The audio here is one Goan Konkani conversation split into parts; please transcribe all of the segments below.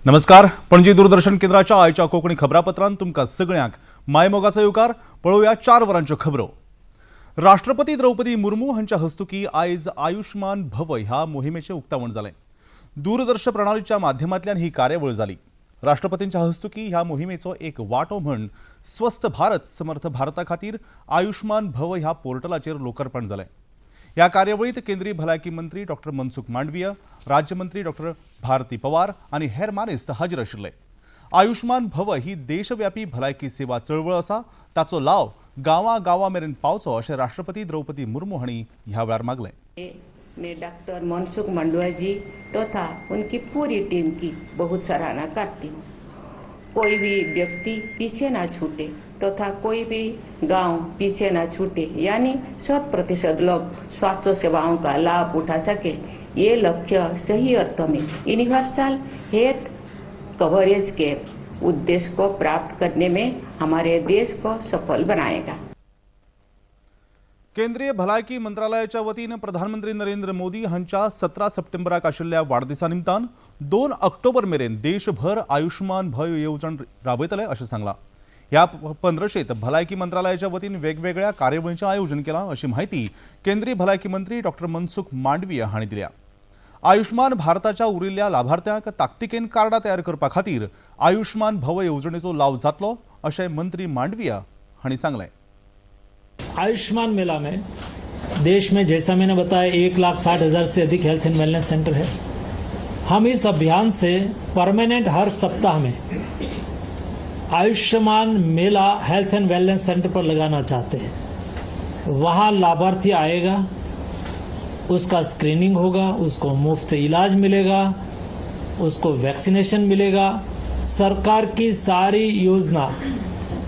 नमस्कार, पणजी दूरदर्शन केंद्राच्या आयच्या कोंकणी खबरापत्रांत तुमकां सगळ्यांक मायमोगाचो येवकार. पळोवया 4 वरांच्यो खबरो. राष्ट्रपती द्रौपदी मुर्मू हांच्या हस्तुकी आयज आयुष्मान भव ह्या मोहिमेचें उक्तावण जालें. दूरदर्शन प्रणालीच्या माध्यमांतल्यान ही कार्यावळ जाली. राष्ट्रपतींच्या हस्तुकी ह्या मोहिमेचो एक वांटो म्हण स्वस्थ भारत समर्थ भारता खातीर आयुष्मान भव ह्या पोर्टलाचेर लोकार्पण जालें. ह्या कार्यावळीत केंद्रीय भलायकी मंत्री डॉक्टर मनसुख मांडवीय, राज्यमंत्री डॉक्टर भारती पवार आनी हेर मानेस्त हाजीर आशिल्ले. आयुष्मान भव ही देशव्यापी भलायकी सेवा चळवळ आसा, ताचो लाव गांवा गांवा मेरेन पावचो अशें राष्ट्रपती द्रौपदी मुर्मू हांणी ह्या वेळार मागलें. मैं डॉक्टर मनसुख मांडविया जी तथा उनकी पूरी टीम की बहुत सराहना करती हूँ. कोई भी व्यक्ति पीछे ना छूटे तथा कोई भी गांव पीछे ना छूटे, यानी 100% लोग स्वास्थ्य सेवाओं का लाभ उठा सके, ये लक्ष्य सही अर्थ में यूनिवर्सल हेल्थ कवरेज के उद्देश्य को प्राप्त करने में हमारे देश को सफल बनाएगा. केंद्रीय भलायकी मंत्रालयाच्या वतीन प्रधानमंत्री नरेंद्र मोदी हांच्या 17 सप्टेंबराक आशिल्ल्या वाडदिसा निमतान 2 ऑक्टोबर मेरेन देशभर आयुष्मान भव येवजण राबयतले अशें सांगलां. ह्या पंद्रशेंत भलायकी मंत्रालयाच्या वतीन वेगवेगळ्या कार्यावळींचें आयोजन केलां अशी म्हायती केंद्रीय भलायकी मंत्री डॉक्टर मनसुख मांडवीय हांणी दिल्या. आयुष्मान भारताच्या उरिल्ल्या लाभार्थ्यांक ताकतिकेन कार्डां तयार करपा खातीर आयुष्मान भव येवजणेचो लाव जातलो अशें मंत्री मांडवीय हांणी सांगलें. आयुष्मान मेला में देश में, जैसा मैंने बताया, 1,60,000 से अधिक हेल्थ एंड वेलनेस सेंटर है. हम इस अभियान से परमानेंट हर सप्ताह में आयुष्मान मेला हेल्थ एंड वेलनेस सेंटर पर लगाना चाहते हैं. वहां लाभार्थी आएगा, उसका स्क्रीनिंग होगा, उसको मुफ्त इलाज मिलेगा, उसको वैक्सीनेशन मिलेगा. सरकार की सारी योजना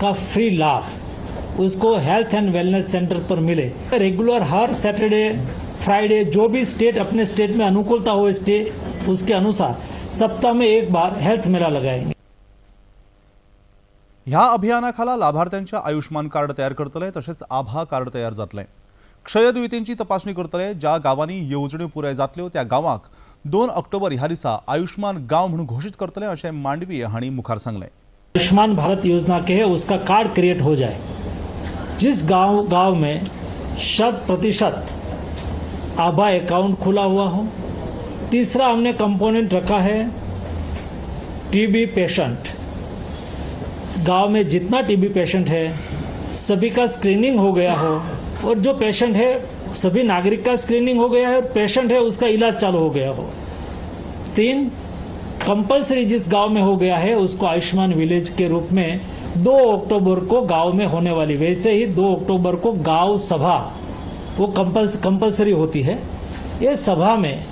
का फ्री लाभ उसको हेल्थ एंड वेलनेस सेंटर पर मिले. रेगुलर हर सैटरडे, फ्राइडे, जो भी स्टेट अपने स्टेट में अनुकूलता हो स्टेट, उसके अनुसार सप्ताह में एक बार हेल्थ मेला लगाएंगे. ह्या अभियानाखाला लाभार्थ्यांचे आयुष्मान कार्ड तयार करतले, तशेंच आभा कार्ड तयार जातलें. क्षयदुयेंतींची तपासणी करतले. ज्या गांवांनी येवजण्यो पुराय जातल्यो त्या गांवांक 2 ऑक्टोबर ह्या दिसा आयुष्मान गांव म्हणून घोशीत करतले अशें मांडवीय हांणी मुखार सांगलें. आयुष्मान भारत योजना के है, उसका कार्ड क्रिएट हो जाए. जिस गांव गांव में 100% आभा अकाउंट खुला हुआ हो. तीसरा हमने कंपोनेंट रखा है टीबी पेशेंट. गांव में जितना टीबी पेशेंट है, सभी का स्क्रीनिंग हो गया हो और जो पेशेंट है, सभी नागरिक का स्क्रीनिंग हो गया है और पेशेंट है, उसका इलाज चालू हो गया हो. तीन कंपलसरी जिस गांव में हो गया है, उसको आयुष्मान विलेज के रूप में 2 अक्टूबर को गांव में होने वाली, वैसे ही 2 अक्टूबर को गांव सभा वो कंपलसरी होती है. ये सभा में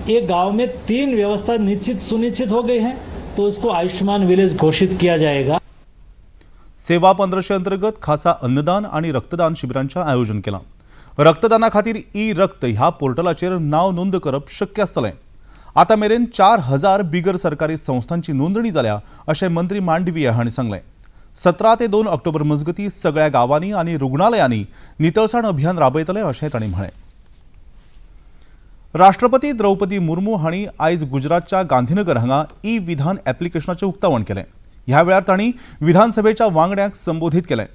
ये गांव में तीन व्यवस्था निश्चित सुनिश्चित हो गई है तो उसको आयुष्मान विलेज घोषित किया जाएगा. सेवा पंद्रशे अंतर्गत खासा अन्नदान आणि रक्तदान शिबिरांचें आयोजन केलां. रक्तदाना खातीर ई रक्त ह्या पोर्टलाचेर नांव नोंद करप शक्य आसतलें. आतां मेरेन 4000 बिगर सरकारी संस्थांची नोंदणी जाल्या अशें मंत्री मांडवीय हांणी सांगलें. 17 ते 2 ऑक्टोबर मजगतीं सगळ्या गांवांनी आनी रुग्णालयांनी नितळसाण अभियान राबयतले अशें तांणी म्हळें. राष्ट्रपती द्रौपदी मुर्मू हांणी आयज गुजरातच्या गांधीनगर हांगा ई विधान एप्लिकेशनाचें उक्तावण केलें. ह्या वेळार तांणी विधानसभेच्या वांगड्यांक संबोधीत केलें.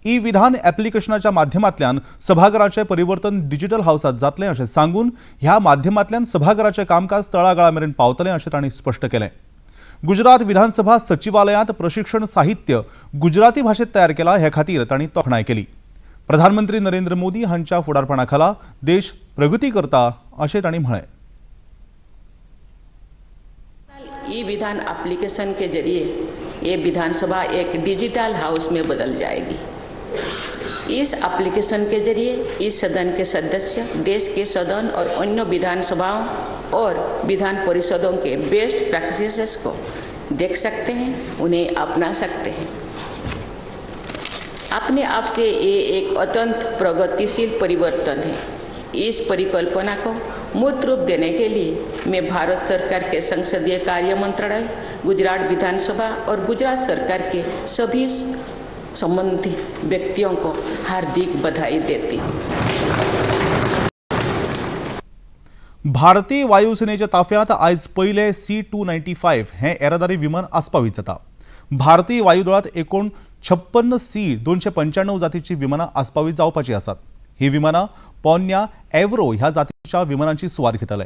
ई विधान एप्लिकेशनाच्या माध्यमांतल्यान सभाघराचें परिवर्तन डिजिटल हावसात जातलें अशें सांगून ह्या माध्यमांतल्यान सभाघराचें कामकाज तळागाळा मेरेन पावतलें अशें तांणी स्पश्ट केलें. गुजरात विधानसभा सचिवालयांत प्रशिक्षण साहित्य गुजराती भाशेंत तयार केलां हे खातीर तांणी तोखणाय केली. प्रधानमंत्री नरेंद्र मोदी हांच्या फुडारपणा खाला देश प्रगती करता अशें तांणी म्हळें. ई विधान एप्लीकेशन के जरिए ये विधानसभा एक डिजिटल हाउस में बदल जाएगी. इस एप्लीकेशन के जरिए इस सदन के सदस्य देश के सदन और अन्य विधानसभाओं और विधान परिषदों के बेस्ट प्रैक्टिसेस को देख सकते हैं, उन्हें अपना सकते हैं. अपने आप से ये एक अत्यंत प्रगतिशील परिवर्तन है. इस परिकल्पना को मूर्त रूप देने के लिए मैं भारत सरकार के संसदीय कार्य मंत्रालय, गुजरात विधानसभा और गुजरात सरकार के सभी संबंधित व्यक्तियों को हार्दिक बधाई देती हूँ. भारतीय वायुसेनेच्या ताफ्यांत आयज पयले C-295 हें येरादारी विमान आस्पावीत जाता. भारतीय वायुदळांत एकूण 56 C-295 जातीची विमानां आस्पावीत जावपाची आसात. ही विमानां पोन्न्या एव्रो ह्या जातीच्या विमानांची सुवात घेतले.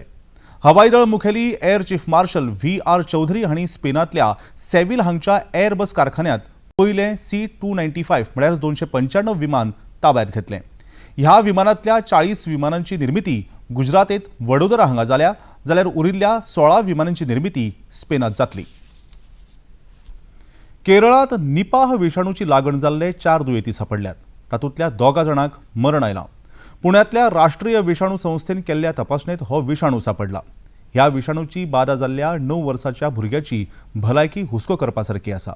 हवाई दळ मुखेली air chief marshal V R Chaudhari हांणी स्पेनांतल्या सेव्हिल हांगच्या एअरबस कारखान्यांत पयलें C-295 म्हळ्यार 295 विमान ताब्यांत घेतलें. ह्या विमानांतल्या 40 विमानांची निर्मिती गुजरातेंत वडोदरा हांगा जाल्या, जाल्यार उरिल्ल्या 16 विमानांची निर्मिती स्पेनांत जातली. केरळांत निपाह विशाणूची लागण जाल्ले 4 दुयेंती सांपडल्यात. तातूंतल्या 2 जाणांक मरण आयलां. पुण्यांतल्या राष्ट्रीय विशाणू संस्थेन केल्ल्या तपासणेंत हो विशाणू सांपडला. ह्या विशाणूची बादा जाल्ल्या 9 वर्साच्या भुरग्याची भलायकी हुस्को करपा सारकी आसा.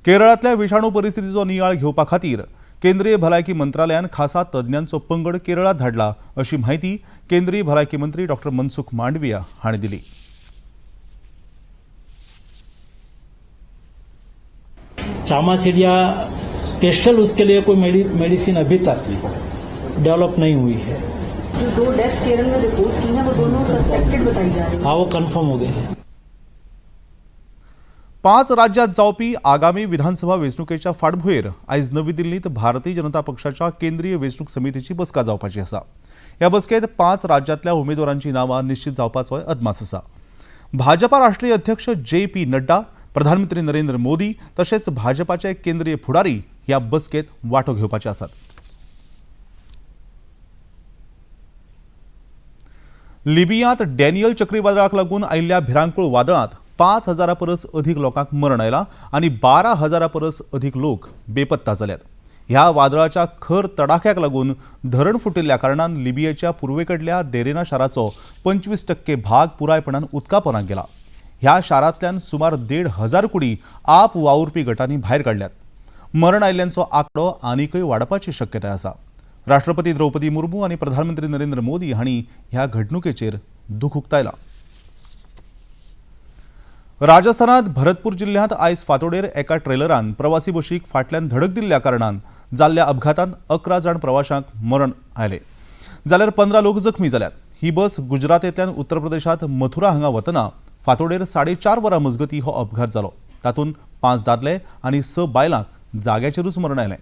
केरळांतल्या विशाणू परिस्थितीचो नियाळ घेवपा खातीर केंद्रीय भलायकी मंत्रालयान खासा तज्ञांचो पंगड केरळांत धाडला, अशी म्हायती केंद्रीय भलायकी मंत्री डॉक्टर मनसुख मांडविया हांणी दिली. चामासिडिया स्पेशल उसके लिए कोई मेडिसिन अभी तक डेवलप नहीं हुई है. जो 2 डेथ केरल में रिपोर्ट की है वो दोनों सस्पेक्टेड बताई जा रही है. हाँ, वो कंफर्म हो गए हैं. 5 राज्यात जावपी आगामी विधानसभा वेंचणुकेच्या फाटभुंयेर आयज नवी दिल्लींत भारतीय जनता पक्षाच्या केंद्रीय वेंचणूक समितीची बसका जावपाची आसा. ह्या बसकेंत 5 राज्यांतल्या उमेदवारांची नांवां निश्चित जावपाचोय अदमास आसा. भाजपा राष्ट्रीय अध्यक्ष जे.पी. नड्डा, प्रधानमंत्री नरेंद्र मोदी तशेंच भाजपाचे केंद्रीय फुडारी ह्या बसकेंत वांटो घेवपाचे आसात. लिबियांत डॅनियल चक्रीवादळाक लागून आयिल्ल्या भिरांकूळ वादळांत 5,000 परस अधीक लोकांक मरण आयलां आनी 12,000 परस अधीक लोक बेपत्ता जाल्यात. ह्या वादळाच्या खर तडाख्याक लागून धरण फुटिल्ल्या कारणान लिबियेच्या पुर्वेकडल्या देरेना शाराचो 25% भाग पुरायपणान उदकापोनाक गेला. ह्या शारांतल्यान सुमार 1,500 कुडी आप वावुरपी गटांनी भायर काडल्यात. मरण आयिल्ल्यांचो आंकडो आनीकय वाडपाची शक्यताय आसा. राष्ट्रपती द्रौपदी मुर्मू आनी प्रधानमंत्री नरेंद्र मोदी हांणी ह्या घडणुकेचेर दुख उक्तायलां. राजस्थानात भरतपूर जिल्ह्यांत आयज फांतोडेर एका ट्रेलरान प्रवासी बशीक फाटल्यान धडक दिल्ल्या कारणान जाल्ल्या अपघातांत 11 जाण प्रवाशांक मरण आयलें, जाल्यार 15 लोक जखमी जाल्यात. ही बस गुजरातेंतल्यान उत्तर प्रदेशांत मथुरा हांगा वतना फांतोडेर 4:30 वरां मजगतीं हो अपघात जालो. तातूंत 5 दादले आनी 6 बायलांक जाग्याचेरूच मरण आयलें.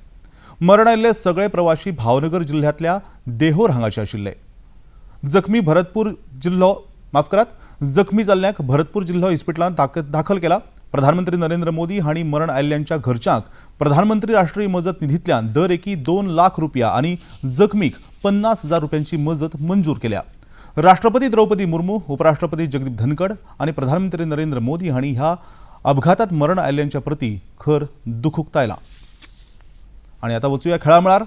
मरण आयिल्ले सगळे प्रवाशी भावनगर जिल्ह्यांतल्या देहोर हांगाचे आशिल्ले. जखमी भरतपूर जिल्हो माफ करात जखमी जाल्ल्यांक भरतपूर जिल्हो हॉस्पिटलांत दाखल केला. प्रधानमंत्री नरेंद्र मोदी हांणी मरण आयिल्ल्यांच्या घरच्यांक प्रधानमंत्री राष्ट्रीय मजत निधींतल्यान दर एकी 2 लाख रुपया आनी जखमीक 50,000 रुपयांची मजत मंजूर केल्या. राष्ट्रपती द्रौपदी मुर्मू, उपराष्ट्रपती जगदीप धनखड आनी प्रधानमंत्री नरेंद्र मोदी हांणी ह्या अपघातात मरण आयिल्ल्यांच्या प्रती खर दुख उक्तायलां. आनी आतां वचूया खेळा मळार.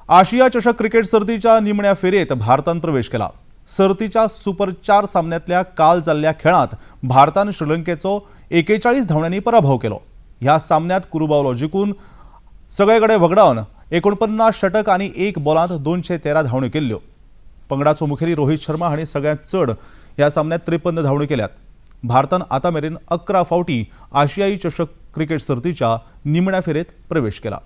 आशिया चषक क्रिकेट सर्तीच्या निमण्या फेरयेंत भारतान प्रवेश केला. सर्तीच्या सुपर 4 सामन्यांतल्या काल जाल्ल्या खेळांत भारतान श्रीलंकेचो 41 धांवड्यांनी पराभव केलो. ह्या सामन्यांत कुरुबावलो जिखून सगळे कडेन वगडावन 49 षटक आनी 1 बॉलांत 213 धांवड्यो केल्ल्यो. पंगडाचो मुखेली रोहित शर्मा हांणी सगळ्यांत चड ह्या सामन्यांत 53 धांवड्यो केल्यात. भारतान आतां मेरेन 11 फावटी आशियाई चषक क्रिकेट सर्तीच्या निमण्या फेरयेंत प्रवेश केला.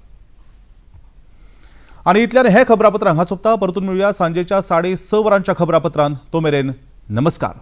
आनी इतल्यान हे खबरापत्र हांगा सोंपता. परतून मेळुया सांजेच्या 6:30 वरांच्या खबरापत्रान. तो मेरेन नमस्कार.